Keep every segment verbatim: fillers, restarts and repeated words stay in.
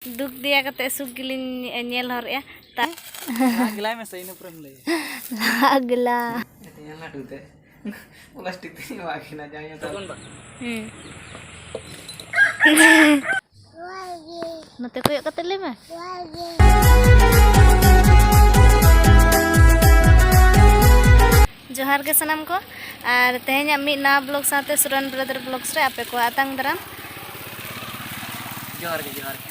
ᱫᱩᱠ ᱫᱮᱭᱟ ᱠᱟᱛᱮ ᱥᱩᱠ ᱜᱮᱞᱤᱧ ᱧᱮᱞ ᱦᱚᱨᱮᱜᱼᱟ᱾ ᱛᱟ- ᱞᱟᱦᱟ ᱜᱮᱞᱟᱭ ᱢᱮᱥᱮ, ᱤᱱᱟᱹ ᱯᱚᱨᱮᱢ ᱞᱟᱹᱭᱟ᱾ ᱞᱟᱦᱟ ᱜᱮᱞᱟ᱾ ᱧᱮᱞ ᱞᱟᱹᱴᱩ ᱛᱮ᱾ ᱯᱞᱟᱥᱴᱤᱠ ᱛᱮᱧ ᱮᱢᱟ ᱠᱤᱱᱟ, ᱡᱟᱦᱟᱸᱭ ᱦᱟᱛᱟᱣ᱾ ᱦᱩᱸ᱾ ᱱᱚᱛᱮ ᱠᱚᱭᱚᱜ ᱠᱟᱛᱮ ᱞᱟᱹᱭ ᱢᱮ᱾ ᱡᱚᱦᱟᱨ ᱜᱮ ᱥᱟᱱᱟᱢ ᱠᱚ, ᱟᱨ ᱛᱮᱦᱮᱧᱟᱜ ᱢᱤᱫ ᱱᱟᱣᱟ vlog ᱥᱟᱶᱛᱮ ᱥᱩᱨᱟᱱ Brother Vlogs ᱨᱮ ᱟᱯᱮ ᱠᱚ ᱟᱛᱟᱝ ᱫᱟᱨᱟᱢ᱾ ᱡᱚᱦᱟᱨ ᱜᱮ, ᱡᱚᱦᱟᱨ ᱜᱮ᱾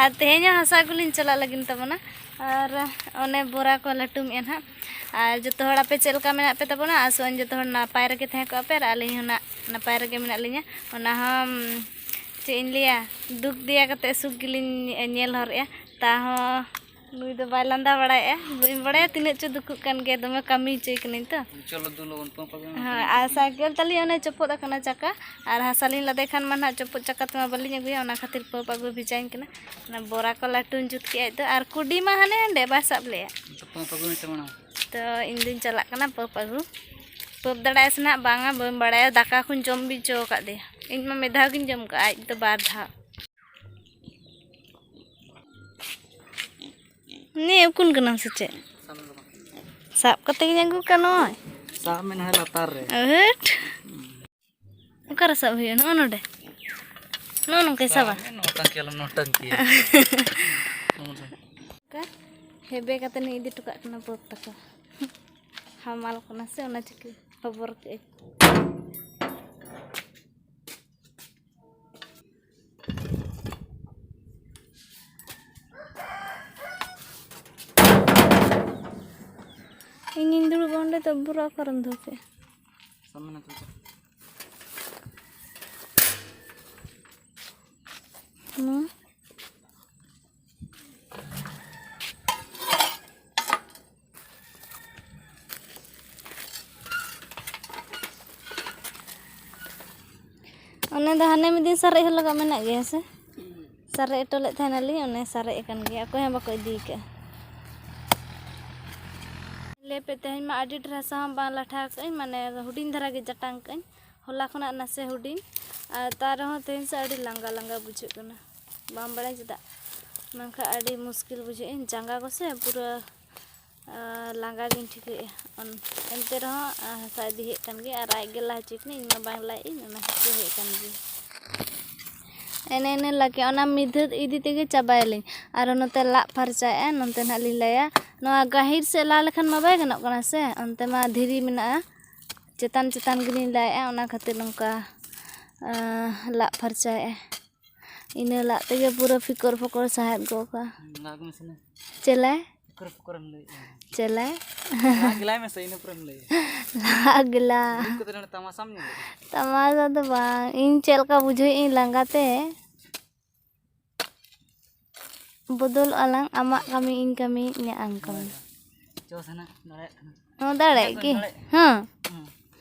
ᱟᱨ ᱛᱮᱦᱮᱧ ᱦᱚᱸ ᱦᱟᱥᱟ ᱟᱹᱜᱩ ᱞᱤᱧ ᱪᱟᱞᱟᱜ ᱞᱟᱹᱜᱤᱫ ᱛᱟᱵᱚᱱᱟ, ᱟᱨ ᱚᱱᱮ ᱵᱚᱨᱟ ᱠᱚ ᱞᱟᱹᱴᱩᱢᱮᱜᱼᱟ ᱱᱟᱦᱟᱜ᱾ ᱟᱨ ᱡᱚᱛᱚ ᱦᱚᱲ ᱟᱯᱮ ᱪᱮᱫ ᱞᱮᱠᱟ ᱢᱮᱱᱟᱜ ᱯᱮ ᱛᱟᱵᱚᱱᱟ? ᱟᱥᱚᱜ ᱟᱹᱧ ᱡᱚᱛᱚ ᱦᱚᱲ ᱱᱟᱯᱟᱭ ᱨᱮᱜᱮ ᱛᱟᱦᱮᱸ ᱠᱚᱜ ᱯᱮ, ᱟᱨ ᱟᱹᱞᱤᱧ ᱦᱚᱸ ᱱᱟᱜ ᱱᱟᱯᱟᱭ ᱨᱮᱜᱮ ᱢᱮᱱᱟᱜ ᱞᱤᱧᱟ᱾ ᱚᱱᱟ ᱦᱚᱸ, ᱪᱮᱫ ᱤᱧ ᱞᱟᱹᱭᱟ, ᱫᱩᱠ ᱫᱮᱭᱟ ᱠᱟᱛᱮ ᱥᱩᱠ ᱜᱮᱞᱤᱧ ᱧᱮᱞ ᱦᱚᱨᱮᱜᱼᱟ᱾ ᱛᱟᱦᱚᱸ ᱱᱩᱭ ᱫᱚ ᱵᱟᱭ ᱞᱟᱸᱫᱟ ᱵᱟᱲᱟᱭᱮᱫᱼᱟ, ᱵᱟᱹᱧ ᱵᱟᱲᱟᱭᱟ ᱛᱤᱱᱟᱹᱜ ᱪᱚ ᱫᱩᱠᱩᱜ ᱠᱟᱱ ᱜᱮᱭᱟ, ᱫᱚᱢᱮ ᱠᱟᱹᱢᱤ ᱦᱚᱪᱚᱭ ᱠᱟᱹᱱᱟᱹᱧ ᱛᱚ᱾ ᱪᱚᱞᱚ ᱫᱩ ᱞᱚᱜᱚᱱ ᱯᱟᱹᱯ ᱟᱹᱜᱩᱭ ᱢᱮ᱾ ᱦᱳᱭ, ᱟᱨ ᱥᱟᱭᱠᱮᱞ ᱛᱟᱹᱞᱤᱧ ᱚᱱᱮ ᱪᱚᱯᱚᱫ ᱟᱠᱟᱱᱟ ᱪᱟᱠᱟ, ᱟᱨ ᱦᱟᱥᱟ ᱞᱤᱧ ᱞᱟᱫᱮ ᱠᱷᱟᱱ ᱢᱟ ᱱᱟᱦᱟᱜ ᱪᱚᱯᱚᱫ ᱪᱟᱠᱟ ᱛᱮᱢᱟ ᱵᱟᱹᱞᱤᱧ ᱟᱹᱜᱩᱭᱟ, ᱚᱱᱟ ᱠᱷᱟᱹᱛᱤᱨ ᱯᱟᱹᱯ ᱟᱹᱜᱩ ᱵᱷᱮᱡᱟᱧ ᱠᱟᱱᱟ᱾ ᱚᱱᱟ ᱵᱚᱨᱟ ᱠᱚ ᱞᱟᱹᱴᱩᱧ ᱡᱩᱛ ᱠᱮᱜᱼᱟ ᱟᱡ ᱫᱚ, ᱟᱨ ᱠᱩᱰᱤ ᱢᱟ ᱦᱟᱱᱮ ᱦᱟᱸᱰᱮ ᱵᱟᱭ ᱥᱟᱵ ᱞᱮᱜᱼᱟ᱾ ᱛᱚ ᱯᱟᱹᱯ ᱟᱹᱜᱩᱭ ᱢᱮᱥᱮ ᱢᱟᱲᱟᱝ᱾ ᱛᱚ ᱤᱧ ᱫᱩᱧ ᱪᱟᱞᱟᱜ ᱠᱟᱱᱟ ᱯᱟᱹᱯ ᱟᱹᱜᱩ᱾ ᱯᱟᱹᱯ ᱫᱟᱲᱮᱭᱟᱜᱼᱟ ᱥᱮ ᱱᱟᱦᱟᱜ ᱵᱟᱝᱟ, ᱵᱟᱹᱧ ᱵᱟᱲᱟᱭᱟ, ᱫᱟᱠᱟ ᱠᱚᱧ ᱡᱚᱢ ᱵᱤ ᱦᱚᱪᱚ ᱟᱠᱟᱫᱮᱭᱟ᱾ ᱤᱧ ᱢᱟ ᱢᱤᱫ ᱫᱷᱟᱣ ᱜᱤᱧ ᱡᱚᱢ ᱠᱟᱜᱼᱟ, ᱟᱡ ᱫᱚ ᱵᱟᱨ ᱫᱷᱟᱣ᱾ ᱱᱤᱭᱟᱹ ᱩᱠᱩᱱ ᱠᱟᱱᱟᱢ ᱥᱮ ᱪᱮᱫ? ᱥᱟᱵ ᱠᱟᱛᱮ ᱜᱤᱧ ᱟᱹᱜᱩ ᱠᱟᱜ ᱱᱚᱜᱼᱚᱭ᱾ ᱥᱟᱵ ᱢᱮ ᱱᱟᱦᱟᱜ ᱞᱟᱛᱟᱨ ᱨᱮ᱾ ᱦᱟᱹᱴ᱾ ᱚᱠᱟᱨᱮ ᱥᱟᱵ ᱦᱩᱭᱩᱜᱼᱟ? ᱱᱚᱜᱼᱚ ᱱᱚᱰᱮ᱾ ᱱᱚᱜᱼᱚ ᱱᱚᱝᱠᱟᱭ ᱥᱟᱵᱟ᱾ ᱥᱟᱵ ᱢᱮ, ᱱᱚᱴᱟᱝᱠᱤ ᱟᱞᱚᱢ ᱱᱚᱴᱟᱝᱠᱤᱭᱟ᱾ ᱚᱱᱠᱟ ᱦᱮᱵᱮ ᱠᱟᱛᱮ ᱤᱧ ᱤᱫᱤ ᱦᱚᱴᱚ ᱠᱟᱜ ᱠᱟᱱᱟ ᱯᱟᱹᱯ ᱛᱟᱠᱚ᱾ ᱦᱟᱢᱟᱞ ᱠᱟᱱᱟ ᱥᱮ, ᱚᱱᱟ ᱪᱤᱠᱟᱹ ᱦᱚᱵᱚᱨ ᱠᱮᱜᱼᱟᱹᱧ᱾ ᱤᱧᱤᱧ ᱫᱩᱲᱩᱵᱼᱟ ᱚᱸᱰᱮ ᱫᱚ, ᱵᱚᱨᱟ ᱚᱠᱟᱨᱮᱢ ᱫᱚᱦᱚ ᱠᱮᱜᱼᱟ? ᱥᱟᱢᱱᱮ ᱛᱚ᱾ ᱱᱚᱣᱟ᱾ ᱚᱱᱮ ᱫᱚ ᱦᱟᱱᱮ ᱢᱤᱫ ᱫᱤᱱ ᱥᱟᱨᱮᱡ ᱦᱚᱞᱚᱜᱟᱜ ᱢᱮᱱᱟᱜ ᱜᱮᱭᱟ ᱥᱮ? ᱥᱟᱨᱮᱡ ᱦᱚᱴᱚ ᱞᱮᱫ ᱛᱟᱦᱮᱱᱟᱞᱤᱧ, ᱚᱱᱮ ᱥᱟᱨᱮᱡ ᱟᱠᱟᱱ ᱜᱮᱭᱟ, ᱚᱠᱚᱭ ᱦᱚᱸ ᱵᱟᱠᱚ ᱤᱫᱤ ᱟᱠᱟᱫᱼᱟ᱾ ᱞᱟᱹᱭ ᱯᱮ, ᱛᱮᱦᱮᱧ ᱢᱟ ᱟᱹᱰᱤ ᱰᱷᱮᱨ ᱦᱟᱥᱟ ᱦᱚᱸ ᱵᱟᱝ ᱞᱟᱴᱷᱟ ᱟᱠᱟᱫᱟᱹᱧ, ᱢᱟᱱᱮ ᱦᱩᱰᱤᱧ ᱫᱷᱟᱨᱟ ᱜᱮ ᱡᱟᱴᱟᱝ ᱠᱟᱜᱼᱟᱹᱧ᱾ ᱦᱚᱞᱟ ᱠᱷᱚᱱᱟᱜ ᱱᱟᱥᱮ ᱦᱩᱰᱤᱧ, ᱟᱨ ᱛᱟᱣ ᱨᱮᱦᱚᱸ ᱛᱮᱦᱮᱧ ᱥᱮ ᱟᱹᱰᱤ ᱞᱟᱸᱜᱟ ᱞᱟᱸᱜᱟ ᱵᱩᱡᱷᱟᱹᱜ ᱠᱟᱱᱟ᱾ ᱵᱟᱝ ᱵᱟᱲᱟᱭ ᱪᱮᱫᱟᱜ, ᱢᱮᱱᱠᱷᱟᱱ ᱟᱹᱰᱤ ᱢᱩᱥᱠᱤᱞ ᱵᱩᱡᱷᱟᱹᱜ ᱟᱹᱧ, ᱡᱟᱸᱜᱟ ᱠᱚᱥᱮ ᱯᱩᱨᱟᱹ, ᱟᱸ, ᱞᱟᱸᱜᱟ ᱜᱤᱧ ᱴᱷᱤᱠᱟᱹᱭᱮᱫᱼᱟ᱾ ᱚᱱ-, ᱮᱱᱛᱮ ᱨᱮᱦᱚᱸ, ᱟᱸ, ᱦᱟᱥᱟ ᱤᱫᱤ ᱦᱮᱡ ᱠᱟᱱ ᱜᱮᱭᱟ, ᱟᱨ ᱟᱡ ᱜᱮ ᱞᱟ ᱦᱚᱪᱚ ᱠᱤᱱᱟᱹᱧ, ᱤᱧ ᱢᱟ ᱵᱟᱝ ᱞᱟᱭᱮᱫ ᱟᱹᱧ, ᱚᱱᱟ ᱠᱷᱟᱹᱛᱤᱨ ᱦᱮᱡ ᱠᱟᱱ ᱜᱮᱭᱟ᱾ ᱮᱱᱮ ᱮᱱᱮ ᱞᱟᱜᱮ ᱚᱱᱟ ᱢᱤᱫ ᱫᱷᱟᱹᱨ ᱤᱫᱤ ᱛᱮᱜᱮ ᱪᱟᱵᱟᱭᱟᱞᱤᱧ᱾ ᱟᱨ ᱱᱚᱛᱮ ᱞᱟᱜ ᱯᱷᱟᱨᱪᱟᱭᱮᱫᱼᱟ, ᱱᱚᱛᱮ ᱱᱟᱦᱟᱜ ᱞᱤᱧ ᱞᱟᱭᱟ᱾ ᱱᱚᱣᱟ ᱜᱟᱹᱦᱤᱨ ᱥᱮᱫ ᱞᱟ ᱞᱮᱠᱷᱟᱱ ᱢᱟ ᱵᱟᱭ ᱜᱟᱱᱚᱜ ᱠᱟᱱᱟ ᱥᱮ, ᱚᱱᱛᱮ ᱢᱟ ᱫᱷᱤᱨᱤ ᱢᱮᱱᱟᱜᱼᱟ, ᱪᱮᱛᱟᱱ ᱪᱮᱛᱟᱱ ᱜᱮᱞᱤᱧ ᱞᱟᱭᱮᱫᱼᱟ, ᱚᱱᱟ ᱠᱷᱟᱹᱛᱤᱨ ᱱᱚᱝᱠᱟ, ᱟᱸ, ᱞᱟᱜ ᱯᱷᱟᱨᱪᱟᱭᱮᱫᱼᱟ᱾ ᱤᱱᱟᱹ ᱞᱟᱜ ᱛᱮᱜᱮ ᱯᱩᱨᱟᱹ ᱯᱷᱤᱠᱚᱨ ᱯᱷᱚᱠᱚᱨ ᱥᱟᱦᱮᱫ ᱜᱚᱜ ᱠᱟᱜᱼᱟ᱾ ᱦᱩᱸ, ᱞᱟᱜ ᱢᱮᱥᱮ ᱱᱟ᱾ ᱪᱮᱞᱮ? ᱯᱷᱤᱠᱚᱨ ᱯᱷᱚᱠᱚᱨᱮᱢ ᱞᱟᱹᱭᱮᱫᱼᱟ᱾ ᱪᱮᱞᱮ? ᱞᱟᱜ ᱜᱮᱞᱟᱭ ᱢᱮᱥᱮ, ᱤᱱᱟᱹ ᱯᱚᱨᱮᱢ ᱞᱟᱹᱭᱟ᱾ ᱞᱟᱜ ᱜᱮᱞᱟ᱾ ᱫᱩᱲᱩᱵ ᱠᱟᱛᱮ ᱱᱚᱰᱮ ᱛᱟᱢᱟᱥᱟᱢ ᱧᱮᱞᱮᱫᱼᱟ? ᱛᱟᱢᱟᱥᱟ ᱫᱚ ᱵᱟᱝ, ᱤᱧ ᱪᱮᱫ ᱞᱮᱠᱟ ᱵᱩᱡᱷᱟᱹᱣᱮᱫ ᱟᱹᱧ ᱞᱟᱸᱜᱟ ᱛᱮ᱾ ᱵᱚᱫᱚᱞᱚᱜᱼᱟ ᱞᱟᱝ, ᱟᱢᱟᱜ ᱠᱟᱹᱢᱤ ᱤᱧ ᱠᱟᱹᱢᱤ, ᱤᱧᱟᱹᱜ ᱟᱢ ᱠᱟᱹᱢᱤ᱾ ᱪᱚ ᱥᱟᱱᱟ, ᱫᱟᱲᱮᱭᱟᱜ ᱠᱟᱱᱟ᱾ ᱦᱚᱸ, ᱫᱟᱲᱮᱭᱟᱜ ᱜᱮ᱾ ᱫᱟᱲᱮᱭᱟᱜ᱾ ᱦᱚᱸ᱾ ᱦᱩᱸ᱾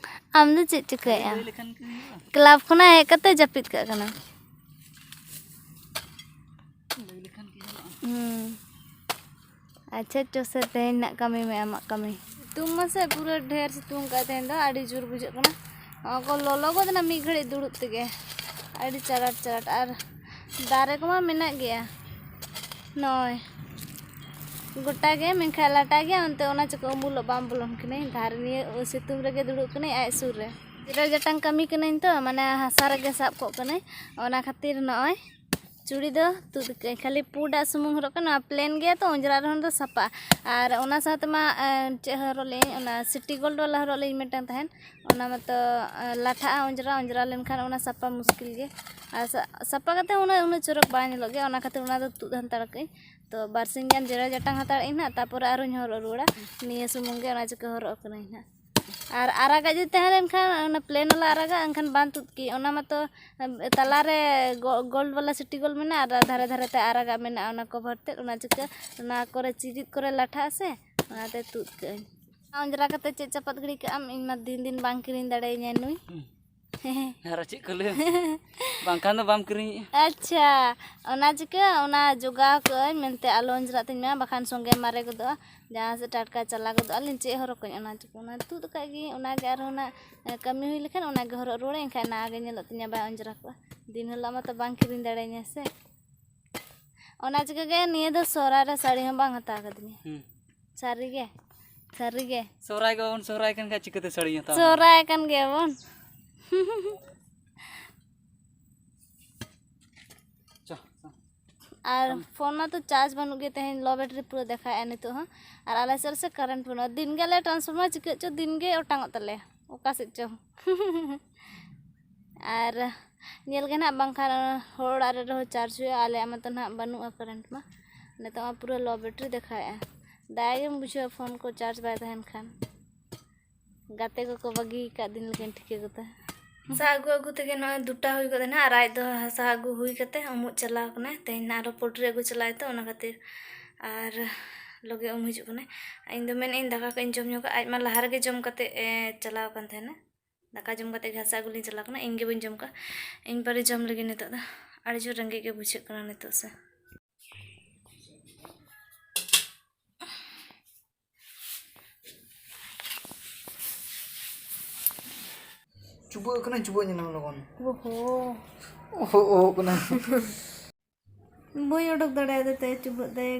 ᱟᱢ ᱫᱚ ᱪᱮᱫ ᱪᱤᱠᱟᱹᱭᱮᱫᱼᱟ? ᱞᱟᱹᱭ ᱞᱮᱠᱷᱟᱱ ᱠᱤ ᱦᱩᱭᱩᱜᱼᱟ? ᱠᱞᱟᱵᱽ ᱠᱷᱚᱱᱟᱜ ᱦᱮᱡ ᱠᱟᱛᱮ ᱡᱟᱹᱯᱤᱫ ᱠᱟᱜ ᱠᱟᱱᱟ᱾ ᱞᱟᱹᱭ ᱞᱮᱠᱷᱟᱱ ᱠᱤ ᱦᱩᱭᱩᱜᱼᱟ? ᱦᱩᱸ᱾ ᱟᱪᱪᱷᱟ, ᱪᱚ ᱥᱮ, ᱛᱮᱦᱮᱧ ᱱᱟᱜ ᱠᱟᱹᱢᱤ ᱢᱮ ᱟᱢᱟᱜ ᱠᱟᱹᱢᱤ᱾ ᱥᱤᱛᱩᱝ ᱢᱟᱥᱮ ᱯᱩᱨᱟᱹ ᱰᱷᱮᱨ ᱥᱤᱛᱩᱝ ᱠᱟᱜ ᱛᱮᱦᱮᱧ ᱫᱚ, ᱟᱹᱰᱤ ᱡᱳᱨ ᱵᱩᱡᱷᱟᱹᱜ ᱠᱟᱱᱟ᱾ ᱚᱱᱟ ᱠᱚ ᱞᱚᱞᱚ ᱜᱚᱫ ᱮᱱᱟ ᱢᱤᱫ ᱜᱷᱟᱹᱲᱤᱡ ᱫᱩᱲᱩᱵ ᱛᱮᱜᱮ, ᱟᱹᱰᱤ ᱪᱟᱨᱟᱴ ᱪᱟᱨᱟᱴ᱾ ᱟᱨ ᱫᱟᱨᱮ ᱠᱚᱢᱟ ᱢᱮᱱᱟᱜ ᱜᱮᱭᱟ ᱱᱚᱜᱼᱚᱭ ᱜᱚᱴᱟ ᱜᱮ, ᱢᱮᱱᱠᱷᱟᱱ ᱞᱟᱴᱟ ᱜᱮᱭᱟ, ᱚᱱᱛᱮ ᱚᱱᱟ ᱪᱤᱠᱟᱹ ᱩᱢᱩᱞᱚᱜ ᱵᱟᱝ ᱵᱚᱞᱚᱱ ᱠᱟᱹᱱᱟᱹᱧ᱾ ᱫᱷᱟᱨᱮ ᱱᱤᱭᱟᱹ ᱥᱤᱛᱩᱝ ᱨᱮᱜᱮ ᱫᱩᱲᱩᱵ ᱠᱟᱹᱱᱟᱹᱧ ᱟᱡ ᱥᱩᱨ ᱨᱮ᱾ ᱡᱮᱨᱮᱲ ᱡᱟᱴᱟᱝ ᱠᱟᱹᱢᱤ ᱠᱟᱹᱱᱟᱹᱧ ᱛᱚ, ᱢᱟᱱᱮ ᱦᱟᱥᱟ ᱨᱮᱜᱮ ᱥᱟᱵ ᱠᱚᱜ ᱠᱟᱹᱱᱟᱹᱧ, ᱚᱱᱟ ᱠᱷᱟᱹᱛᱤᱨ ᱱᱚᱜᱼᱚᱭ ᱪᱩᱲᱤ ᱫᱚ ᱛᱩᱫ ᱠᱟᱹᱜ ᱟᱹᱧ, ᱠᱷᱟᱹᱞᱤ ᱯᱩᱸᱰᱟᱜ ᱥᱩᱢᱩᱝ ᱦᱚᱨᱚᱜ ᱠᱟᱱᱟ, ᱱᱚᱣᱟ ᱯᱞᱮᱱ ᱜᱮᱭᱟ ᱛᱚ, ᱚᱸᱡᱽᱨᱟ ᱨᱮᱦᱚᱸ ᱫᱚ ᱥᱟᱯᱷᱟᱜᱼᱟ᱾ ᱟᱨ ᱚᱱᱟ ᱥᱟᱶᱛᱮ ᱢᱟ, ᱮ, ᱪᱮᱫ ᱦᱚᱨᱚᱜ ᱞᱮᱜ ᱟᱹᱧ, ᱚᱱᱟ ᱥᱤᱴᱤ ᱜᱳᱞᱰ ᱵᱟᱞᱟ ᱦᱚᱨᱚᱜ ᱞᱮᱜ ᱟᱹᱧ ᱢᱤᱫᱴᱟᱝ ᱛᱟᱦᱮᱱ, ᱚᱱᱟ ᱢᱟᱛᱚ, ᱮ, ᱞᱟᱴᱷᱟᱜᱼᱟ ᱚᱸᱡᱽᱨᱟ, ᱚᱸᱡᱽᱨᱟ ᱞᱮᱱᱠᱷᱟᱱ ᱚᱱᱟ ᱥᱟᱯᱷᱟ ᱢᱩᱥᱠᱤᱞ ᱜᱮ᱾ ᱟᱨ ᱥᱟ-, ᱥᱟᱯᱷᱟ ᱠᱟᱛᱮ ᱩᱱᱟᱹᱜ, ᱩᱱᱟᱹᱜ ᱪᱚᱨᱚᱠ ᱵᱟᱝ ᱧᱮᱞᱚᱜ ᱜᱮᱭᱟ, ᱚᱱᱟ ᱠᱷᱟᱹᱛᱤᱨ ᱚᱱᱟ ᱫᱚ ᱛᱩᱫ ᱦᱟᱛᱟᱲ ᱠᱟᱜ ᱟᱹᱧ᱾ ᱛᱚ ᱵᱟᱨᱥᱤᱧ ᱜᱟᱱ ᱡᱮᱨᱮᱲ ᱡᱟᱴᱟᱝ ᱦᱟᱛᱟᱲ ᱟᱹᱧ ᱱᱟᱦᱟᱜ, ᱛᱟᱯᱚᱨᱮ ᱟᱨᱚᱧ ᱦᱚᱨᱚᱜ ᱨᱩᱣᱟᱹᱲᱟ᱾ ᱱᱤᱭᱟᱹ ᱥᱩᱢᱩᱝ ᱜᱮ ᱚᱱᱟ ᱪᱤᱠᱟᱹ ᱦᱚᱨᱚᱜ ᱠᱟᱹᱱᱟᱹᱧ ᱱᱟᱦᱟᱜ᱾ ᱟᱨ ᱟᱨᱟᱜᱟᱜ ᱡᱩᱫᱤ ᱛᱟᱦᱮᱸ ᱞᱮᱱᱠᱷᱟᱱ, ᱚᱱᱟ ᱯᱞᱮᱱ ᱵᱟᱞᱟ ᱟᱨᱟᱜᱟᱜ, ᱮᱱᱠᱷᱟᱱ ᱵᱟᱝ ᱛᱩᱫ ᱠᱮ, ᱚᱱᱟ ᱢᱟᱛᱚ ᱛᱟᱞᱟᱨᱮ ᱜᱳ-, ᱜᱳᱞᱰ ᱵᱟᱞᱟ ᱥᱤᱴᱤ ᱜᱳᱞᱰ ᱢᱮᱱᱟᱜᱼᱟ, ᱟᱨ ᱫᱷᱟᱨᱮ ᱫᱷᱟᱨᱮ ᱛᱮ ᱟᱨᱟᱜᱟᱜ ᱢᱮᱱᱟᱜᱼᱟ, ᱚᱱᱟ ᱠᱚᱵᱷᱟᱨ ᱛᱮᱫ, ᱚᱱᱟ ᱪᱤᱠᱟᱹ ᱚᱱᱟ ᱠᱚᱨᱮ ᱪᱤᱨᱤᱫ ᱠᱚᱨᱮ ᱞᱟᱴᱷᱟᱜᱼᱟ ᱥᱮ, ᱚᱱᱟᱛᱮ ᱛᱩᱫ ᱠᱟᱜ ᱟᱹᱧ᱾ ᱚᱸᱡᱽᱨᱟ ᱠᱟᱛᱮ ᱪᱮᱫ ᱪᱟᱯᱟᱫ ᱜᱤᱰᱤ ᱠᱟᱜ ᱟᱢ? ᱤᱧ ᱢᱟ ᱫᱤᱱ ᱫᱤᱱ ᱵᱟᱝ ᱠᱤᱨᱤᱧ ᱫᱟᱲᱮᱭᱟᱹᱧᱟᱭ ᱱᱩᱭ᱾ ᱦᱩᱸ᱾ ᱟᱨ ᱪᱮᱫ ᱠᱚ ᱞᱟᱹᱭᱟ? ᱵᱟᱝᱠᱷᱟᱱ ᱫᱚ ᱵᱟᱢ ᱠᱤᱨᱤᱧᱮᱜᱼᱟ᱾ ᱟᱪᱪᱷᱟ, ᱚᱱᱟ ᱪᱤᱠᱟᱹ ᱚᱱᱟ ᱡᱚᱜᱟᱣ ᱠᱟᱜ ᱟᱹᱧ ᱢᱮᱱᱛᱮ ᱟᱞᱚ ᱚᱸᱡᱽᱨᱟᱜ ᱛᱤᱧ ᱢᱟ, ᱵᱟᱠᱷᱟᱱ ᱥᱚᱸᱜᱮ ᱢᱟᱨᱮ ᱜᱚᱫᱚᱜᱼᱟ᱾ ᱡᱟᱦᱟᱸ ᱥᱮᱫ ᱴᱟᱴᱠᱟ ᱪᱟᱞᱟᱣ ᱜᱚᱫᱚᱜᱼᱟ ᱞᱤᱧ, ᱪᱮᱫ ᱦᱚᱨᱚᱜ ᱠᱟᱹᱧ ᱚᱱᱟ ᱪᱤᱠᱟᱹ ᱚᱱᱟ ᱛᱩᱫ ᱟᱠᱟᱫ ᱜᱤᱭᱟᱹᱧ, ᱚᱱᱟᱜᱮ ᱟᱨᱦᱚᱸ ᱚᱱᱟ ᱠᱟᱹᱢᱤ ᱦᱩᱭ ᱞᱮᱠᱷᱟᱱ ᱚᱱᱟᱜᱮ ᱦᱚᱨᱚᱜ ᱨᱩᱣᱟᱹᱲᱟᱹᱧ, ᱮᱱᱠᱷᱟᱱ ᱚᱱᱟᱜᱮ ᱧᱮᱞᱚᱜ ᱛᱤᱧᱟ, ᱵᱟᱭ ᱚᱸᱡᱽᱨᱟ ᱠᱚᱜᱼᱟ᱾ ᱫᱤᱱ ᱦᱤᱞᱳᱜ ᱢᱟᱛᱚ ᱵᱟᱝ ᱠᱤᱨᱤᱧ ᱫᱟᱲᱮᱭᱟᱹᱧᱟ ᱥᱮ᱾ ᱚᱱᱟ ᱪᱤᱠᱟᱹ ᱜᱮ ᱱᱤᱭᱟᱹ ᱫᱚ ᱥᱚᱦᱨᱟᱭ ᱨᱮ ᱥᱟᱹᱲᱤ ᱦᱚᱸ ᱵᱟᱝ ᱦᱟᱛᱟᱣ ᱠᱟᱹᱫᱤᱧᱟ᱾ ᱦᱩᱸ᱾ ᱥᱟᱹᱨᱤ ᱜᱮ, ᱥᱟᱹᱨᱤ ᱜᱮ᱾ ᱥᱚᱦᱨᱟᱭ ᱜᱮ ᱵᱟᱵᱚᱱ ᱥᱚᱦᱨᱟᱭ ᱠᱟᱱ ᱠᱷᱟᱱ ᱪᱤᱠᱟᱹᱛᱮ ᱥᱟᱹᱲᱤᱧ ᱦᱟᱛᱟᱣᱟ? ᱥᱚᱦᱨᱟᱭ ᱠᱟᱱ ᱜᱮᱭᱟᱵᱚᱱ᱾ ᱪᱚ, ᱪᱚ᱾ ᱟᱨ ᱯᱷᱳᱱ ᱢᱟᱛᱚ ᱪᱟᱨᱡᱽ ᱵᱟᱹᱱᱩᱜ ᱜᱮ, ᱛᱮᱦᱮᱧ ᱞᱳ ᱵᱮᱴᱟᱨᱤ ᱯᱩᱨᱟᱹ ᱫᱮᱠᱷᱟᱭᱮᱫᱼᱟ ᱱᱤᱛᱚᱜ ᱦᱚᱸ᱾ ᱟᱨ ᱟᱞᱮ ᱥᱮᱫ ᱥᱮ ᱠᱟᱨᱮᱱᱴ ᱵᱟᱹᱱᱩᱜᱼᱟ, ᱫᱤᱱ ᱜᱮ ᱟᱞᱮ ᱴᱨᱟᱱᱥᱯᱷᱚᱨᱢᱟᱨ ᱪᱤᱠᱟᱹᱜ ᱪᱚ, ᱫᱤᱱ ᱜᱮ ᱚᱴᱟᱝᱚᱜ ᱛᱟᱞᱮᱭᱟ ᱚᱠᱟ ᱥᱮᱫ ᱪᱚ᱾ ᱟᱨ ᱧᱮᱞ ᱜᱮ ᱱᱟᱦᱟᱜ, ᱵᱟᱝᱠᱷᱟᱱ ᱦᱚᱲ ᱚᱲᱟᱜ ᱨᱮ ᱨᱮᱦᱚᱸ ᱪᱟᱨᱡᱽ ᱦᱩᱭᱩᱜᱼᱟ, ᱟᱞᱮᱭᱟᱜ ᱢᱟᱛᱚ ᱱᱟᱦᱟᱜ ᱵᱟᱹᱱᱩᱜᱼᱟ ᱠᱟᱨᱮᱱᱴ ᱢᱟ᱾ ᱱᱤᱛᱚᱜ ᱢᱟ ᱯᱩᱨᱟᱹ ᱞᱳ ᱵᱮᱴᱟᱨᱤ ᱫᱮᱠᱷᱟᱣᱮᱫᱼᱟ᱾ ᱫᱟᱭᱟ ᱜᱮᱢ ᱵᱩᱡᱷᱟᱹᱣᱟ ᱯᱷᱳᱱ ᱠᱚ ᱪᱟᱨᱡᱽ ᱵᱟᱭ ᱛᱟᱦᱮᱱ ᱠᱷᱟᱱ᱾ ᱜᱟᱛᱮ ᱠᱚᱠᱚ ᱵᱟᱹᱜᱤ ᱟᱠᱟᱫ ᱫᱤᱱ ᱞᱮᱠᱟᱧ ᱴᱷᱤᱠᱟᱹ ᱜᱚᱫᱟ᱾ ᱦᱟᱥᱟ ᱟᱹᱜᱩ ᱟᱹᱜᱩ ᱛᱮᱜᱮ ᱱᱚᱜᱼᱚᱭ ᱫᱩᱴᱟ ᱦᱩᱭ ᱜᱚᱫ ᱮᱱᱟ, ᱟᱨ ᱟᱡ ᱫᱚ ᱦᱟᱥᱟ ᱟᱹᱜᱩ ᱦᱩᱭ ᱠᱟᱛᱮ ᱩᱢᱩᱜ ᱪᱟᱞᱟᱣ ᱠᱟᱱᱟᱭ᱾ ᱛᱮᱦᱮᱧ ᱱᱟᱜ ᱟᱨᱦᱚᱸ ᱯᱚᱞᱴᱨᱤ ᱟᱹᱜᱩ ᱪᱟᱞᱟᱜ ᱟᱭ ᱛᱚ, ᱚᱱᱟ ᱠᱷᱟᱹᱛᱤᱨ᱾ ᱟᱨ ᱞᱚᱜᱮ ᱩᱢ ᱦᱤᱡᱩᱜ ᱠᱟᱱᱟᱭ᱾ ᱤᱧ ᱫᱚ ᱢᱮᱱᱮᱫ ᱟᱹᱧ ᱫᱟᱠᱟ ᱠᱟᱜ ᱤᱧ ᱡᱚᱢ ᱧᱚᱜᱟ, ᱟᱡ ᱢᱟ ᱞᱟᱦᱟ ᱨᱮᱜᱮ ᱡᱚᱢ ᱠᱟᱛᱮ ᱮ ᱪᱟᱞᱟᱣ ᱟᱠᱟᱱ ᱛᱟᱦᱮᱱᱟ᱾ ᱫᱟᱠᱟ ᱡᱚᱢ ᱠᱟᱛᱮ ᱜᱮ ᱦᱟᱥᱟ ᱟᱹᱜᱩ ᱞᱤᱧ ᱪᱟᱞᱟᱣ ᱠᱟᱱᱟ, ᱤᱧ ᱜᱮ ᱵᱟᱹᱧ ᱡᱚᱢ ᱠᱟᱜᱼᱟ᱾ ᱤᱧ ᱯᱟᱹᱨᱤ ᱡᱚᱢ ᱞᱟᱹᱜᱤᱫ ᱱᱤᱛᱚᱜ ᱫᱚ᱾ ᱟᱹᱰᱤ ᱡᱳᱨ ᱨᱮᱸᱜᱮᱡ ᱜᱮ ᱵᱩᱡᱷᱟᱹᱜ ᱠᱟᱱᱟ ᱱᱤᱛᱚᱜ ᱥᱮ᱾ ᱪᱩᱵᱟᱹᱜ ᱠᱟᱱᱟᱧ, ᱪᱩᱵᱟᱹᱜ ᱧᱮᱞᱟᱢ ᱞᱚᱜᱚᱱ᱾ ᱳᱦᱳ᱾ ᱳᱦᱳ, ᱳᱦᱳ ᱠᱟᱱᱟ᱾ ᱵᱟᱹᱧ ᱚᱰᱚᱠ ᱫᱟᱲᱮᱭᱟᱫᱟ ᱛᱟᱭ ᱪᱩᱵᱟᱹᱜ ᱫᱟᱭ᱾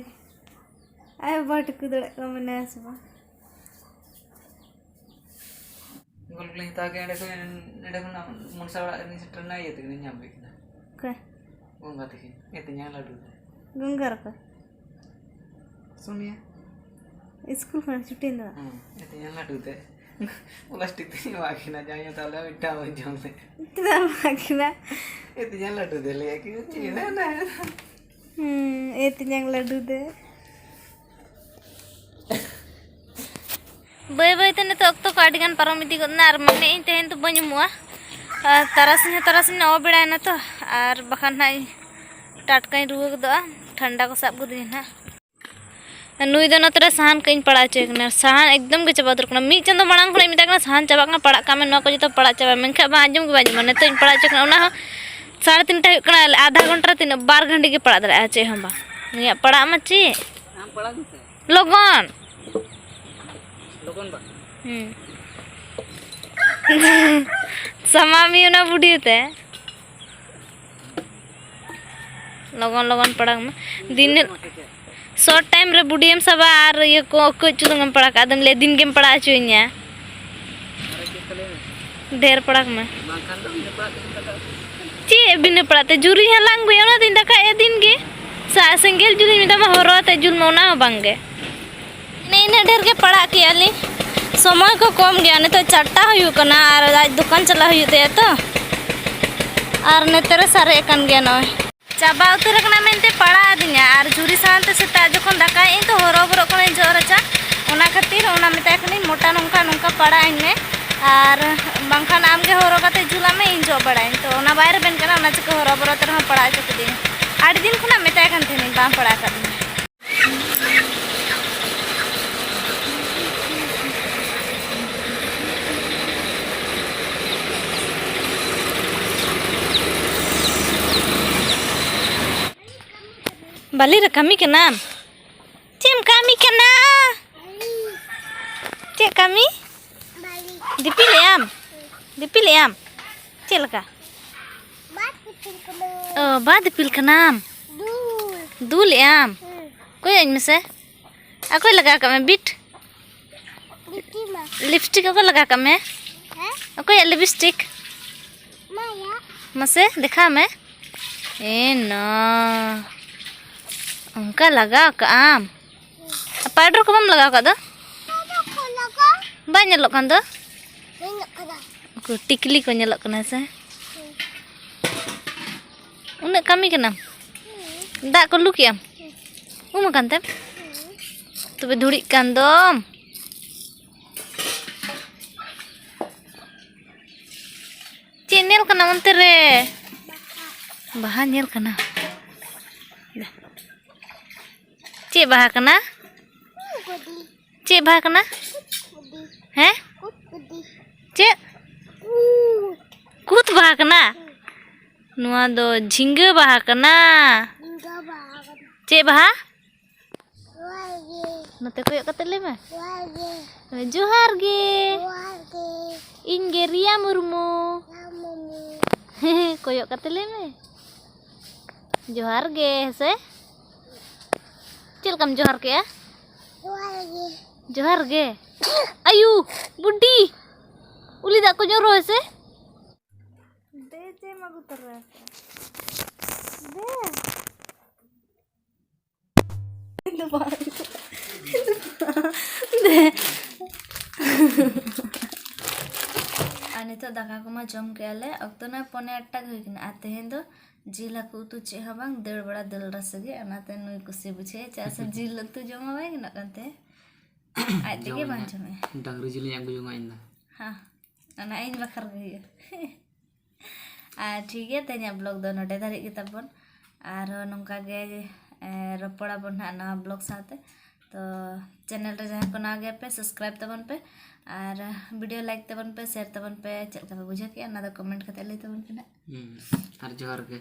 ᱟᱭ ᱵᱟᱵᱟ ᱴᱷᱤᱠᱟᱹ ᱫᱟᱲᱮᱭᱟᱜ ᱠᱟᱱᱟ ᱢᱮᱱᱟᱭᱟ ᱥᱮ ᱵᱟᱝ? ᱜᱳᱞ ᱜᱳᱞᱤᱧ ᱦᱟᱛᱟᱣ ᱠᱮᱫᱟ ᱚᱸᱰᱮ ᱠᱷᱚᱱ, ᱚᱸᱰᱮ ᱠᱷᱚᱱᱟᱜ ᱢᱚᱱᱥᱟ ᱚᱲᱟᱜ ᱨᱤᱧ ᱥᱮᱴᱮᱨ ᱮᱱᱟ, ᱤᱭᱟᱹ ᱛᱟᱹᱠᱤᱱ ᱧᱟᱢ ᱠᱮᱫ ᱠᱤᱱᱟ᱾ ᱚᱠᱚᱭ? ᱜᱚᱝᱜᱟ ᱛᱟᱹᱠᱤᱱ᱾ ᱤᱭᱟᱹ ᱛᱮᱧᱟᱝ ᱞᱟᱹᱰᱩ ᱫᱚ᱾ ᱜᱚᱝᱜᱟ ᱨᱮ ᱚᱠᱚᱭ? ᱥᱳᱱᱤᱭᱟ᱾ ᱤᱥᱠᱩᱞ ᱠᱷᱚᱱ ᱪᱷᱩᱴᱤᱭᱮᱱ ᱫᱚ? ᱦᱮᱸ, ᱤᱭᱟᱹ ᱛᱮᱧᱟᱝ ᱞᱟᱹᱰᱩ ᱫᱚ᱾ ᱯᱞᱟᱥᱴᱤᱠ ᱛᱮᱧ ᱮᱢᱟ ᱠᱤᱱᱟ, ᱡᱟᱭ ᱦᱚᱸ ᱛᱟᱦᱞᱮ ᱢᱤᱫᱴᱟᱝ ᱵᱟᱹᱧ ᱡᱚᱢ ᱞᱮᱫ᱾ ᱪᱮᱫᱟᱜ ᱮᱢ ᱮᱢᱟ ᱠᱤᱱᱟ? ᱤᱭᱟᱹ ᱛᱮᱧᱟᱝ ᱞᱟᱹᱰᱩ ᱫᱚ ᱞᱟᱹᱭᱟ ᱠᱤᱱ, ᱪᱮᱫ ᱮᱱᱟ? ᱦᱩᱸ, ᱤᱭᱟᱹ ᱛᱮᱧᱟᱝ ᱞᱟᱹᱰᱩ ᱫᱚ᱾ ᱵᱟᱹᱭ ᱵᱟᱹᱭ ᱛᱮ ᱱᱤᱛᱚᱜ ᱚᱠᱛᱚ ᱠᱚ ᱟᱹᱰᱤ ᱜᱟᱱ ᱯᱟᱨᱚᱢ ᱤᱫᱤ ᱜᱚᱫ ᱮᱱᱟ, ᱟᱨ ᱢᱮᱱᱮᱫ ᱟᱹᱧ ᱛᱮᱦᱮᱧ ᱫᱚ ᱵᱟᱹᱧ ᱩᱢᱩᱜᱼᱟ᱾ ᱟᱨ ᱛᱟᱨᱟᱥᱤᱧ ᱦᱚᱸ ᱛᱟᱨᱟᱥᱤᱧ ᱚ ᱵᱮᱲᱟᱭᱮᱱᱟ ᱛᱚ, ᱟᱨ ᱵᱟᱠᱷᱟᱱ ᱦᱟᱸᱜ ᱤᱧ ᱴᱟᱴᱠᱟᱧ ᱨᱩᱣᱟᱹ ᱜᱚᱫᱚᱜᱼᱟ, ᱴᱷᱟᱱᱰᱟ ᱠᱚ ᱥᱟᱵ ᱜᱚᱫᱤᱧᱟ ᱦᱟᱸᱜ᱾ ᱱᱩᱭ ᱫᱚ ᱱᱚᱛᱮ ᱨᱮ ᱥᱟᱦᱟᱱ ᱠᱟᱹᱡ ᱤᱧ ᱯᱟᱲᱟᱜ ᱦᱚᱪᱚᱭᱮ ᱠᱟᱱᱟ᱾ ᱥᱟᱦᱟᱱ ᱮᱠᱫᱚᱢ ᱜᱮ ᱪᱟᱵᱟ ᱩᱛᱟᱹᱨ ᱠᱟᱱᱟ᱾ ᱢᱤᱫ ᱪᱟᱸᱫᱚ ᱢᱟᱲᱟᱝ ᱠᱷᱚᱱᱟᱜ ᱤᱧ ᱢᱮᱛᱟᱭ ᱠᱟᱱᱟ, "ᱥᱟᱦᱟᱱ ᱪᱟᱵᱟᱜ ᱠᱟᱱᱟ, ᱯᱟᱲᱟᱜ ᱠᱟᱜ ᱢᱮ, ᱱᱚᱣᱟ ᱠᱚ ᱡᱚᱛᱚ ᱯᱟᱲᱟᱜ ᱪᱟᱵᱟᱭ ᱢᱮ", ᱢᱮᱱᱠᱷᱟᱱ ᱵᱟᱝ ᱟᱸᱡᱚᱢ ᱜᱮ ᱵᱟᱭ ᱟᱸᱡᱚᱢᱟ᱾ ᱱᱤᱛᱚᱜ ᱤᱧ ᱯᱟᱲᱟᱜ ᱦᱚᱪᱚᱭᱮ ᱠᱟᱱᱟ, ᱚᱱᱟ ᱦᱚᱸ ᱥᱟᱲᱮ ᱛᱤᱱᱴᱟ ᱦᱩᱭᱩᱜ ᱠᱟᱱᱟ, ᱟᱫᱷᱟ ᱜᱷᱚᱱᱴᱟ ᱨᱮ ᱛᱤᱱᱟᱹᱜ, ᱵᱟᱨ ᱜᱷᱟᱹᱲᱤ ᱜᱮ ᱯᱟᱲᱟᱜ ᱫᱟᱲᱮᱭᱟᱜᱼᱟ, ᱪᱮᱫ ᱦᱚᱸ ᱵᱟᱝ᱾ ᱱᱩᱭᱟᱜ ᱯᱟᱲᱟᱜ ᱢᱟ ᱪᱮᱫ? ᱟᱢ ᱯᱟᱲᱟᱜ ᱢᱮᱥᱮ᱾ ᱞᱚᱜᱚᱱ᱾ ᱞᱚᱜᱚᱱ ᱵᱟ᱾ ᱦᱩᱸ᱾ ᱥᱟᱢᱟᱢᱤ ᱚᱱᱟ ᱵᱩᱰᱷᱤ ᱛᱮ᱾ ᱞᱚᱜᱚᱱ ᱞᱚᱜᱚᱱ ᱯᱟᱲᱟᱜ ᱢᱮ᱾ ᱫᱤᱱ ᱥᱚᱨᱴ ᱴᱟᱭᱤᱢ ᱨᱮ ᱵᱩᱰᱤᱭᱮᱢ ᱥᱟᱵᱟ ᱟᱨ ᱤᱭᱟᱹ ᱠᱚ ᱠᱟᱹᱡ ᱪᱩᱞᱩᱝ ᱮᱢ ᱯᱟᱲᱟᱜ ᱠᱟᱜᱼᱟ, ᱟᱫᱚᱢ ᱞᱟᱹᱭᱟ, "ᱫᱤᱱ ᱜᱮᱢ ᱯᱟᱲᱟᱜ ᱦᱚᱪᱚᱭᱤᱧᱟ"᱾ ᱰᱷᱮᱨ ᱯᱟᱲᱟᱜ ᱢᱮ᱾ ᱪᱮᱫ ᱵᱤᱱᱟᱹ ᱯᱟᱲᱟᱜ ᱛᱮ? ᱡᱩᱨᱤᱧ ᱦᱟᱞᱟᱝ ᱟᱹᱜᱩᱭᱟ, ᱚᱱᱟ ᱫᱚᱧ ᱫᱟᱠᱟᱭᱟ ᱫᱤᱱ ᱜᱮ᱾ ᱥᱟ-, ᱥᱮᱸᱜᱮᱞ ᱡᱩᱞᱤᱧ ᱢᱮᱛᱟᱢᱟ, ᱦᱚᱨᱚ ᱟᱛᱮ ᱡᱩᱞ ᱢᱮ, ᱚᱱᱟ ᱦᱚᱸ ᱵᱟᱝ ᱜᱮ᱾ ᱤᱱᱟᱹ ᱤᱱᱟᱹᱜ ᱰᱷᱮᱨ ᱜᱮ ᱯᱟᱲᱟᱜ ᱠᱮᱜᱼᱟ ᱞᱤᱧ᱾ ᱥᱚᱢᱚᱭ ᱠᱚ ᱠᱚᱢ ᱜᱮᱭᱟ, ᱱᱤᱛᱚᱜ ᱪᱟᱨᱴᱟ ᱦᱩᱭᱩᱜ ᱠᱟᱱᱟ ᱟᱨ ᱟᱡ ᱫᱚᱠᱟᱱ ᱪᱟᱞᱟᱜ ᱦᱩᱭᱩᱜ ᱛᱟᱭᱟ ᱛᱚ᱾ ᱟᱨ ᱱᱚᱛᱮ ᱨᱮ ᱥᱟᱨᱮᱡ ᱟᱠᱟᱱ ᱜᱮᱭᱟ ᱱᱚᱜᱼᱚᱭ᱾ ᱪᱟᱵᱟ ᱩᱛᱟᱹᱨ ᱟᱠᱟᱱᱟ ᱢᱮᱱᱛᱮ ᱯᱟᱲᱟᱜ ᱟᱹᱫᱤᱧᱟ᱾ ᱟᱨ ᱡᱷᱩᱨᱤ ᱥᱟᱶᱛᱮ ᱥᱮᱛᱟᱜ ᱡᱚᱠᱷᱚᱱ ᱫᱟᱠᱟᱭ ᱤᱧ ᱛᱚ ᱦᱚᱨᱚᱵᱚᱨᱚᱜ ᱠᱟᱹᱱᱟᱹᱧ ᱡᱚᱜ ᱨᱟᱪᱟ, ᱚᱱᱟ ᱠᱷᱟᱹᱛᱤᱨ ᱚᱱᱟ ᱢᱮᱛᱟᱭ ᱠᱟᱹᱱᱟᱹᱧ, "ᱢᱚᱴᱟ ᱱᱚᱝᱠᱟ ᱱᱚᱝᱠᱟ ᱯᱟᱲᱟᱜ ᱟᱹᱧ ᱢᱮ, ᱟᱨ ᱵᱟᱝᱠᱷᱟᱱ ᱟᱢ ᱜᱮ ᱦᱚᱨᱚ ᱠᱟᱛᱮ ᱡᱩᱞᱟᱜ ᱢᱮ, ᱤᱧ ᱡᱚᱜ ᱵᱟᱲᱟᱭᱟᱹᱧ᱾" ᱛᱚ ᱚᱱᱟ ᱵᱟᱭ ᱨᱮᱵᱮᱱ ᱠᱟᱱᱟ, ᱚᱱᱟ ᱪᱤᱠᱟᱹ ᱦᱚᱨᱚᱵᱚᱨᱚ ᱛᱮ ᱨᱮᱦᱚᱸ ᱯᱟᱲᱟᱜ ᱦᱚᱪᱚ ᱠᱤᱫᱤᱧᱟ᱾ ᱟᱹᱰᱤ ᱫᱤᱱ ᱠᱷᱚᱱᱟᱜ ᱢᱮᱛᱟᱭ ᱠᱟᱱ ᱛᱟᱦᱮᱱᱟᱹᱧ, ᱵᱟᱝ ᱯᱟᱲᱟᱜ ᱟᱠᱟᱫᱤᱧᱟ᱾ ᱵᱟᱹᱞᱤ ᱨᱮ ᱠᱟᱹᱢᱤ ᱠᱟᱱᱟᱢ? ᱪᱮᱫ ᱮᱢ ᱠᱟᱹᱢᱤ ᱠᱟᱱᱟ? ᱪᱮᱫ ᱠᱟᱹᱢᱤ? ᱫᱤᱯᱤᱞᱮᱜ ᱟᱢ? ᱫᱤᱯᱤᱞᱮᱜ ᱟᱢ? ᱪᱮᱫ ᱞᱮᱠᱟ? ᱚ, ᱵᱟᱫ ᱫᱤᱯᱤᱞ ᱠᱟᱱᱟᱢ? ᱫᱩᱞᱮᱜ ᱟᱢ? ᱠᱚᱭᱚᱜ ᱟᱹᱧ ᱢᱮᱥᱮ᱾ ᱚᱠᱚᱭ ᱞᱟᱜᱟᱣ ᱠᱟᱜ ᱢᱮ ᱵᱤᱴ? ᱞᱤᱯᱥᱴᱤᱠ ᱚᱠᱚᱭ ᱞᱟᱜᱟᱣ ᱠᱟᱜ ᱢᱮ? ᱚᱠᱚᱭᱟᱜ ᱞᱤᱯᱥᱴᱤᱠ? ᱢᱟᱥᱮ ᱫᱮᱠᱷᱟᱣ ᱢᱮ᱾ ᱮ ᱱᱟ, ᱚᱱᱠᱟ ᱞᱟᱜᱟᱣ ᱠᱟᱜ ᱟᱢ? ᱯᱟᱣᱰᱟᱨ ᱠᱚ ᱵᱟᱢ ᱞᱟᱜᱟᱣ ᱠᱟᱜ ᱫᱚ? ᱵᱟᱭ ᱧᱮᱞᱚᱜ ᱠᱟᱱ ᱫᱚ? ᱩᱱᱠᱩ ᱴᱤᱠᱞᱤ ᱠᱚ ᱧᱮᱞᱚᱜ ᱠᱟᱱᱟ ᱥᱮ? ᱩᱱᱟᱹᱜ ᱠᱟᱹᱢᱤ ᱠᱟᱱᱟᱢ? ᱫᱟᱜ ᱠᱚ ᱞᱩ ᱠᱮᱜ ᱟᱢ? ᱩᱢ ᱟᱠᱟᱱ ᱛᱮᱢ? ᱛᱚᱵᱮ ᱫᱷᱩᱲᱤᱜ ᱠᱟᱱ ᱫᱚᱢ᱾ ᱪᱮᱫ ᱧᱮᱞ ᱠᱟᱱᱟ ᱚᱱᱛᱮ ᱨᱮ? ᱵᱟᱦᱟ ᱧᱮᱞ ᱠᱟᱱᱟ᱾ ᱪᱮᱫ ᱵᱟᱦᱟ ᱠᱟᱱᱟ? ᱪᱮᱫ ᱵᱟᱦᱟ ᱠᱟᱱᱟ? ᱦᱮᱸ? ᱪᱮᱫ? ᱠᱩᱫ ᱵᱟᱦᱟ ᱠᱟᱱᱟ? ᱱᱚᱣᱟ ᱫᱚ ᱡᱷᱤᱸᱜᱟᱹ ᱵᱟᱦᱟ ᱠᱟᱱᱟ᱾ ᱪᱮᱫ ᱵᱟᱦᱟ? ᱱᱚᱛᱮ ᱠᱚᱭᱚᱜ ᱠᱟᱛᱮ ᱞᱟᱹᱭ ᱢᱮ᱾ ᱡᱚᱦᱟᱨ ᱜᱮ᱾ ᱤᱧ ᱜᱮ ᱨᱤᱭᱟ ᱢᱩᱨᱢᱩ᱾ ᱠᱚᱭᱚᱜ ᱠᱟᱛᱮ ᱞᱟᱹᱭ ᱢᱮ᱾ ᱡᱚᱦᱟᱨ ᱜᱮ, ᱦᱮᱸ ᱥᱮ? ᱪᱮᱫ ᱞᱮᱠᱟᱢ ᱡᱚᱦᱟᱨ ᱠᱮᱜᱼᱟ? ᱡᱚᱦᱟᱨ ᱜᱮ᱾ ᱟᱭᱩ, ᱵᱩᱰᱤ, ᱩᱞᱤ ᱫᱟᱜ ᱠᱚ ᱧᱩᱨᱩ ᱦᱮᱸ ᱥᱮ? ᱫᱮ, ᱪᱮᱫ ᱮᱢ ᱟᱹᱜᱩ ᱛᱚᱨᱟ ᱟᱠᱟᱫᱟ? ᱫᱮ᱾ ᱤᱧ ᱫᱚ ᱵᱟᱝ᱾ ᱫᱮ᱾ ᱟᱨ ᱱᱤᱛᱚᱜ ᱫᱟᱠᱟ ᱠᱚᱢᱟ ᱡᱚᱢ ᱠᱮᱜᱼᱟ ᱞᱮ, ᱚᱠᱛᱚ ᱱᱚᱜᱼᱚᱭ ᱯᱚᱱᱮ ᱟᱴᱴᱟ ᱜᱮ ᱦᱩᱭ ᱠᱟᱱᱟ᱾ ᱟᱨ ᱛᱮᱦᱮᱧ ᱫᱚ ᱡᱤᱞ ᱦᱟᱹᱠᱩ ᱩᱛᱩ ᱪᱮᱫ ᱦᱚᱸ ᱵᱟᱝ, ᱫᱟᱹᱲ ᱵᱟᱲᱟ ᱫᱟᱹᱞ ᱨᱟᱥᱮ ᱜᱮ, ᱚᱱᱟᱛᱮ ᱱᱩᱭ ᱠᱩᱥᱤ ᱵᱩᱡᱷᱟᱹᱣ᱾ ᱪᱮᱫᱟᱜ ᱥᱮ ᱡᱤᱞ ᱩᱛᱩ ᱡᱚᱢ ᱢᱟ ᱵᱟᱭ ᱜᱟᱱᱚᱜ ᱠᱟᱱ ᱛᱟᱭᱟ᱾ ᱟᱡ ᱛᱮᱜᱮ ᱵᱟᱝ ᱡᱚᱢᱮᱜᱼᱟ᱾ ᱰᱟᱝᱨᱤ ᱡᱤᱞᱤᱧ ᱟᱹᱜᱩ ᱡᱚᱝᱟ ᱤᱧ ᱫᱚ᱾ ᱦᱮᱸ, ᱚᱱᱟ ᱤᱧ ᱵᱟᱠᱷᱨᱟ ᱜᱮ ᱦᱩᱭᱩᱜᱼᱟ᱾ ᱟᱨ ᱴᱷᱤᱠ ᱜᱮᱭᱟ, ᱛᱮᱦᱮᱧᱟᱜ vlog ᱫᱚ ᱱᱚᱰᱮ ᱫᱷᱟᱹᱨᱤᱡ ᱜᱮ ᱛᱟᱵᱚᱱ᱾ ᱟᱨᱦᱚᱸ ᱱᱚᱝᱠᱟ ᱜᱮ, ᱮ, ᱨᱚᱯᱚᱲᱟᱵᱚᱱ ᱦᱟᱸᱜ ᱱᱟᱣᱟ vlog ᱥᱟᱶᱛᱮ᱾ ᱛᱚ channel ᱨᱮ ᱡᱟᱦᱟᱸᱭ ᱠᱚ ᱱᱟᱣᱟ ᱜᱮᱭᱟ ᱯᱮ, subscribe ᱛᱟᱵᱚᱱ ᱯᱮ, ᱟᱨ video like ᱛᱟᱵᱚᱱ ᱯᱮ, share ᱛᱟᱵᱚᱱ ᱯᱮ᱾ ᱪᱮᱫ ᱞᱮᱠᱟ ᱯᱮ ᱵᱩᱡᱷᱟᱹᱣ ᱠᱮᱜᱼᱟ, ᱚᱱᱟ ᱫᱚ comment ᱠᱟᱛᱮ ᱞᱟᱹᱭ ᱛᱟᱵᱚᱱ ᱯᱮ ᱱᱟᱜ᱾ ᱦᱩᱸ, ᱟᱨ ᱡᱚᱦᱟᱨ ᱜᱮ᱾